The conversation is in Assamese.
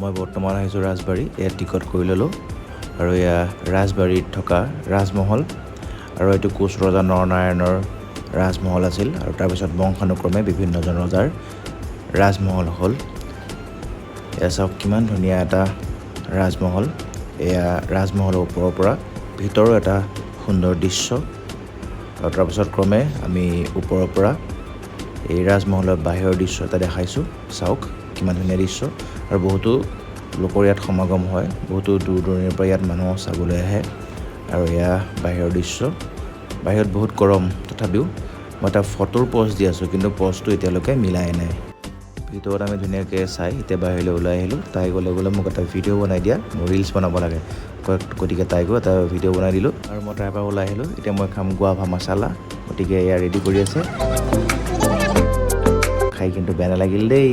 মই বৰ্তমান আহিছোঁ ৰাজবাৰী। ইয়াত টিকট কৰি ল'লোঁ আৰু এয়া ৰাজবাৰীত থকা ৰাজমহল আৰু এইটো কোচ ৰজা নৰনাৰায়ণৰ ৰাজমহল আছিল আৰু তাৰপিছত বংশানুক্ৰমে বিভিন্নজন ৰজাৰ ৰাজমহল হ'ল। এয়া চাওক, কিমান ধুনীয়া এটা ৰাজমহল। এয়া ৰাজমহলৰ ওপৰৰ পৰা ভিতৰৰ এটা সুন্দৰ দৃশ্য আৰু তাৰপিছত ক্ৰমে আমি ওপৰৰ পৰা এই ৰাজমহলৰ বাহিৰৰ দৃশ্য এটা দেখাইছোঁ। চাওক কিমান ধুনীয়া দৃশ্য আৰু বহুতো লোকৰ ইয়াত সমাগম হয়। বহুতো দূৰ দূৰণিৰ পৰা ইয়াত মানুহ চাবলৈ আহে আৰু এয়া বাহিৰৰ দৃশ্য। বাহিৰত বহুত গৰম, তথাপিও মই এটা ফটোৰ প'জ দি আছোঁ, কিন্তু প'জটো এতিয়ালৈকে মিলাই নাই। ভিতৰত আমি ধুনীয়াকৈ চাই এতিয়া বাহিৰলৈ ওলাই আহিলোঁ। তাই ক'লে বোলে মোক এটা ভিডিঅ' বনাই দিয়া, মোৰ ৰিলচ বনাব লাগে। গতিকে তাইকো এটা ভিডিঅ' বনাই দিলোঁ আৰু মই তাৰ পৰা ওলাই আহিলোঁ। এতিয়া মই খাম গুৱাভা মাছালা। গতিকে এয়া ৰেডি কৰি আছে। খাই কিন্তু বেয়া নালাগিল দেই।